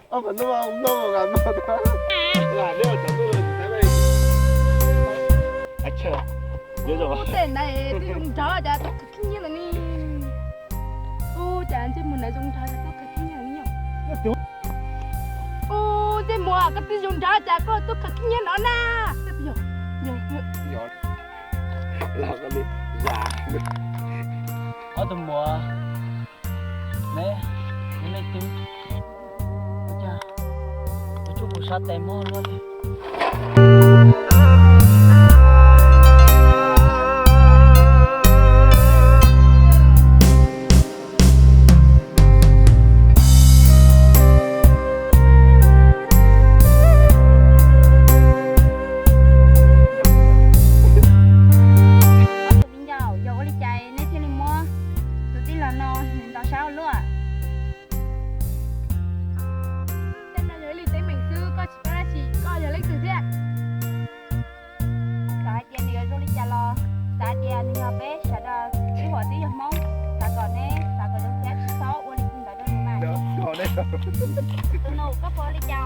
Ub, tej ntawd twb zoo nrog cas tub khav khib nyiab ntawd ne. Ub, cas ntsej muag ntawd zoo nrog cas tub khav khib nyiab ntawd ne. Ub, ntsej muag koj twb zoo nrog cas koj tub khav khib nyiab no na. Ob tug muam, neb, neb leej twg? Ua cas kuv tsuj kuv sab tes mob luaj li. Ob tug viv ncaus, yog ua li cas nej thiaj li muab tus tij laug no nws ntaus sab ua luaj? Tej no yog ib li teeb meem xwb, koj tsis paub dab tsi, koj yog leej twg thiab? Xav hais tias nws yuav zoo li cas los xav hais tias nws yog peb sawv daws ib huam twb yog Hmoob, xav kom neb xav kom zoo thiab tsis txhob ua li ntawd rau nws mas. Tus nus, koj puas ua li cas?